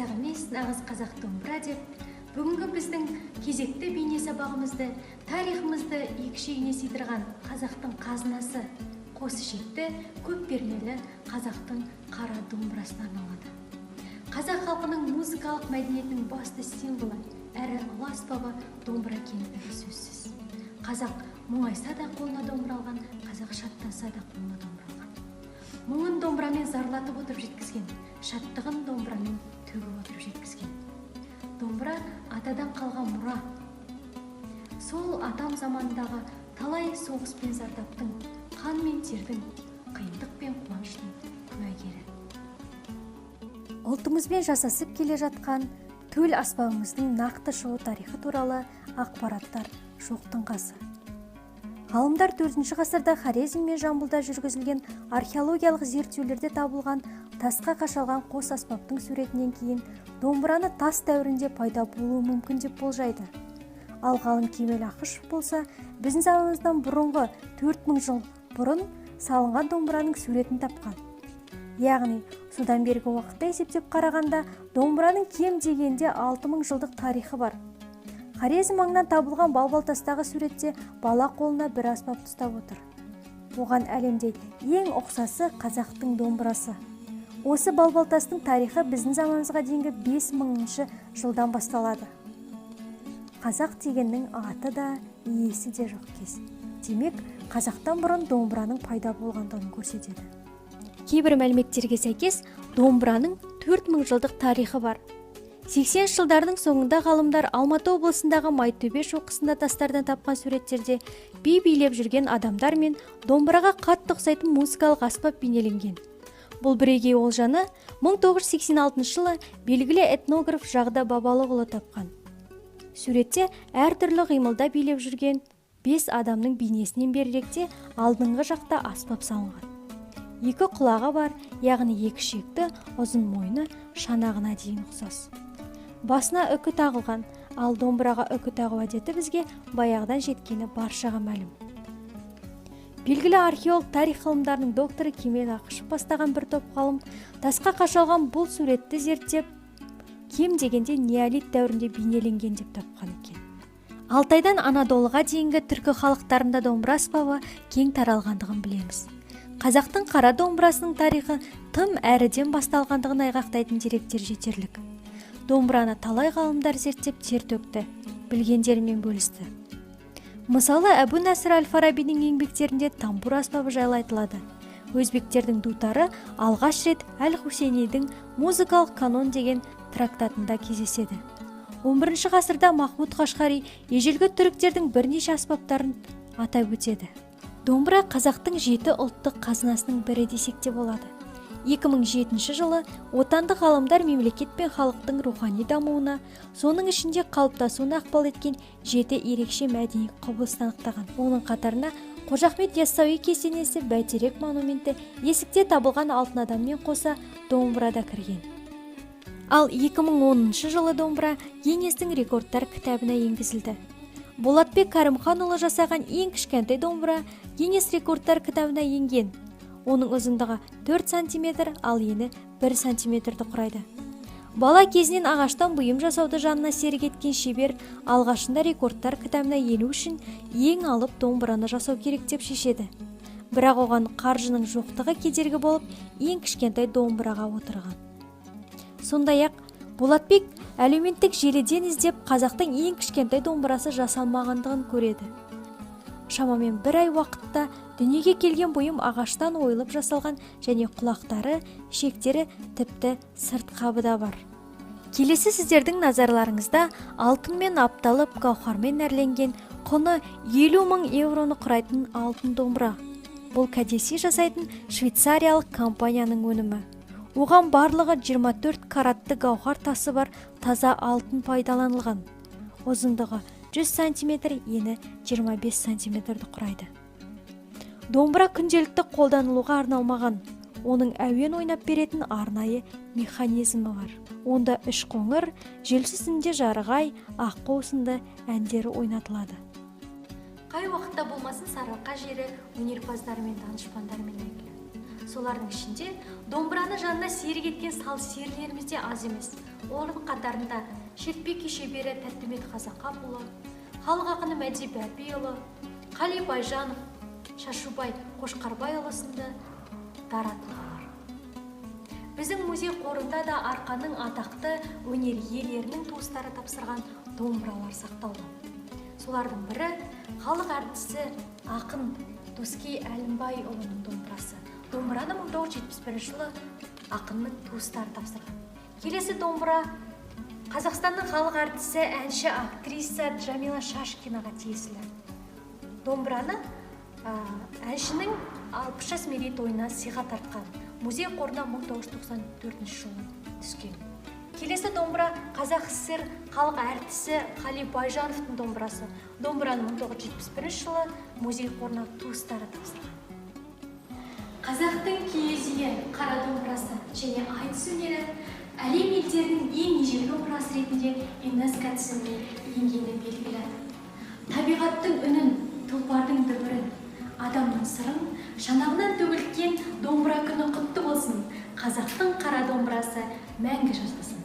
Қазақ емес, нағыз қазақ домбыра деп, бүгінгі біздің кезекті бейне сабағымызды тарихымызды екі шегіне сыйдырған қазақтың қазынасы, қос ішекті, көп пернелі қазақтың қара домбырасына арналады. Қазақ халқының музыкалық мәдениетінің басты символы әрі ұлы аспабы домбыра екендігі сөзсіз. Қазақ мұңайса да қолына домбыра алған, қазақ шаттанса да қолына домбыра алған. Мұңын домбырамен зарлатып отырып жеткізген, шаттығын домбырамен төгіп отырып жеткізген. Домбыра атадан қалған мұра. Сол атам заманындағы талай соғыс пен зардаптың, қан мен тердің, қиындық пен қуаныштың куәгері. Ұлтымызбен жасасып келе жатқан төл аспабымыздың нақты шығу тарихы туралы ақпараттар жоқтың қасы. Ғалымдар 4 ғасырда Хорезм мен Жамбылда жүргізілген археологиялық зерттеулерде табылған тасқа қашалған қос аспаптың суретінен кейін домбыраны тас дәуірінде пайда болуы мүмкін деп болжайды. Ал ғалым Кемел Ақышев болса, біздің заманымыздан бұрынғы 4000 жыл бұрын салынған домбыраның суретін тапқан. Яғни, содан бергі уақытта есептеп қарағанда, домбыраның кем дегенде 6000 жылдық тарихы бар. Хорезм маңынан табылған балбал тастағы суретте бала қолына бір аспап ұстап отыр. Оған әлемде ең ұқсасы қазақтың домбырасы. Осы балбал тастың тарихы біздің заманымызға дейінгі 5000 жылдан басталады. Қазақ дегеннің аты да, иесі де жоқ кез. Демек, қазақтан бұрын домбыраның пайда болғандығын көрсетеді. Кейбір мәліметтерге сәйкес, домбыраның 4000 жылдық тарихы бар. 80 жылдардың соңында ғалымдар Алматы облысындағы Майтөбе шоқысында тастардан тапқан суреттерде би билеп жүрген адамдар мен домбыраға қатты ұқсайтын музыкалық аспап бейнеленген. Бұл бірегей олжаны 1986 жылы белгілі этнограф Жағда Бабалықұлы тапқан. Суретте әртүрлі қимылда билеп жүрген 5 адамның бейнесінен беріректе алдыңғы жақта аспап салынған. Екі құлағы бар, яғни екі шекті, ұзын мойны шанағына дейін ұқсас. Басына үкі тағылған, ал домбыраға үкі тағу әдеті бізге баяғыдан жеткені баршаға мәлім. Белгілі археолог, тарих ғылымдарының докторы Кемел Ақышев бастаған бір топ ғалым тасқа қашалған бұл суретті зерттеп, кем дегенде неолит дәуірінде бейнеленген деп тапқан екен. Алтайдан Анадолыға дейінгі түркі халықтарында домбыра аспабы кең таралғандығын білеміз. Қазақтың қара домбырасының тарихы тым әріден басталғандығын айғақтайтын деректер жетерлік. Домбыраны талай ғалымдар зерттеп тер төкті, білгендерімен бөлісті. Мысалы, Әбу Насыр әл-Фарабидің еңбектерінде тамбур аспабы жайлы айтылады. Өзбектердің дутары алғаш рет әл-Хусейнидің музыкалық канон деген трактатында кездеседі. 11 ғасырда Махмуд Қашқари ежелгі түріктердің бірнеше аспаптарын атап өтеді. Домбыра қазақтың жеті ұлттық қазынасының бірі десек те болады. 2007 жылы отандық ғалымдар мемлекет пен халықтың рухани дамуына, соның ішінде қалыптасуына ықпал еткен жеті ерекше мәдени құбылысты анықтаған. Оның қатарына Қожа Ахмет Яссауи кесенесі, Бәйтерек монументі, есікте табылған алтын адаммен қоса домбыра да кірген. Ал 2010 жылы домбыра Гиннестің рекордтар кітабына енгізілді. Болатбек Кәрімханұлы жасаған ең кішкентай домбыра Гиннес рекордтар кітабына енген. Оның ұзындығы 4 сантиметр, ал ені 1 сантиметрді құрайды. Бала кезінен ағаштан бұйым жасауды жанына серік еткен шебер алғашында рекордтар кітабына ену үшін ең алып домбыраны жасау керек деп шешеді. Бірақ оған қаржының жоқтығы кедергі болып, ең кішкентай домбыраға отырған. Сондай-ақ Болатбек әлеуметтік желіден іздеп қазақтың ең кішкентай домбырасы жасалмағандығын көреді. Шамамен бір ай уақытта дүниеге келген бұйым ағаштан ойылып жасалған және құлақтары, шектері, тіпті сырт қабы да бар. Келесі сіздердің назарларыңызда алтынмен апталып, гауһармен нәрленген, құны 50 000 евроны құрайтын алтын домбыра. Бұл кәдесый жасайтын швейцариялық компанияның өнімі. Оған барлығы 24 каратты гауһар тасы бар таза алтын пайдаланылған. Ұзындығы 100 сантиметр, ені 25 сантиметрді құрайды. Домбыра күнделікті қолданылуға арналмаған. Оның әуен ойнап беретін арнайы механизмі бар. Онда үш қоңыр, желсіз түнде жарық ай, аққу сынды әндері ойнатылады. Қай уақытта болмасын Сарыарқа жері өнерпаздарымен, данышпандарымен әйгілі. Солардың ішінде домбыраны жанына серік еткен сал серілеріміз де аз емес. Олардың қатарында шертпе күй шебері Тәттімбет Қазақапұлы, халық ақыны Мәди Бәпиұлы, Қали Байжанов, Шашубай Қошқарбайұлы сынды дара тұлғалар. Біздің музей қорында да Арқаның атақты өнер иелерінің туыстары тапсырған домбыралар сақтаулы. Солардың бірі халық әртісі ақын Доскей Әлімбайұлының домбырасы. Домбыраны 1971 жылы ақынның туыстары тапсырған. Келесі домбыра Қазақстанның халық әртісі, әнші, актриса Джамила Шашкинаға тиесілі. Домбыраны әншінің 60 жас мерейтойына сыйға тартқан. Музей қорына 1994 жылы түскен. Келесі домбыра Қазақ ССР халық әртісі Қали Байжановтың домбырасы. Домбыраны 1971 жылы музей қорына туыстары тапсырған. Қазақтың киіз үйі, қара домбырасы және айтыс өнері әлем елдерінің ең ежелгі мұрасы ретінде ЮНЕСКО тізіміне енгені белгілі. Табиғаттың үнін, тұлпардың дүбірін, адамның сырын шанағынан төгілткен домбыра күні құтты болсын. Қазақтың қара домбырасы мәңгі жасасын.